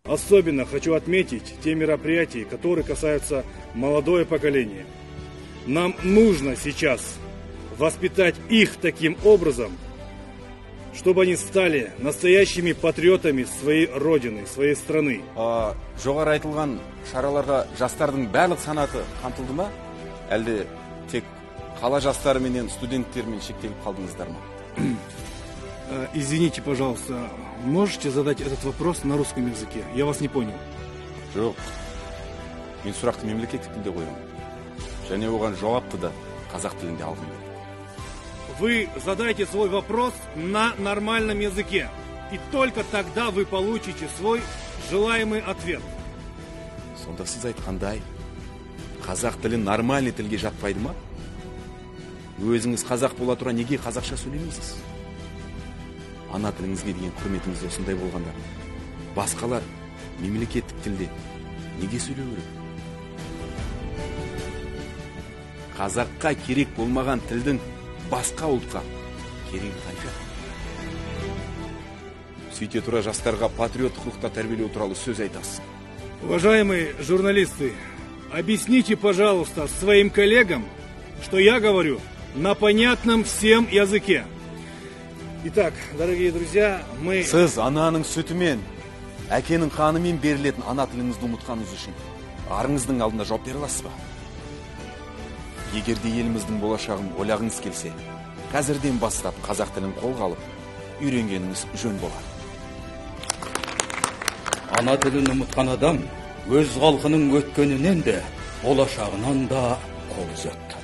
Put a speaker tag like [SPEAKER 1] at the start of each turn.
[SPEAKER 1] Особенно хочу отметить те мероприятия, которые касаются молодое поколение. Нам нужно сейчас воспитать их таким образом, чтобы они стали настоящими патриотами своей родины, своей страны.
[SPEAKER 2] Жоғары айтылған шараларға жастардың барлық санаты қамтылды ма? Әлде тек қала жастары менен студенттермен шектеліп қалдыңыздар ма?
[SPEAKER 1] Извините, пожалуйста, можете задать этот вопрос на русском языке? Я вас не понял.
[SPEAKER 2] Жоқ, мен сұрақты мемлекеттік тілде қоямын. Және оған жауапты да қазақ тілінде алғым келеді.
[SPEAKER 1] Вы задайте свой вопрос на нормальном языке, и только тогда вы получите свой желаемый ответ.
[SPEAKER 2] Сонда сіз айтқандай, қазақ тілі нормальный тілге жатпайды ма? Өзіңіз қазақ бола тұра неге қазақша сөйлемейсіз? Ана тіліңізге деген құрметіңіз осындай болғанда, басқалар мемлекеттік тілде неге сөйлеу керек? Қазаққа керек болмаған тілдің басқа ұлтқа керегі қанша? Сөйте тұра жастарға патриоттық рухта тәрбиелеу туралы сөз айтасыз.
[SPEAKER 1] Уважаемые журналисты, объясните, пожалуйста, своим коллегам, что я говорю на понятном всем языке. Итак, дорогие друзья, мы...
[SPEAKER 2] Сіз ананың сүтімен, әкенің қанымен берілетін ана тіліңізді ұмытқаныңыз үшін арыңыздың алдында жауап бере аласыз ба? Егер де еліміздің болашағын ойлағыңыз келсе, қазірден бастап қазақ тілін қолға алып, үйренгеніңіз жөн болар.
[SPEAKER 3] Ана тілін ұмытқан адам өз халқының өткенінен де, болашағынан да қол үзеді.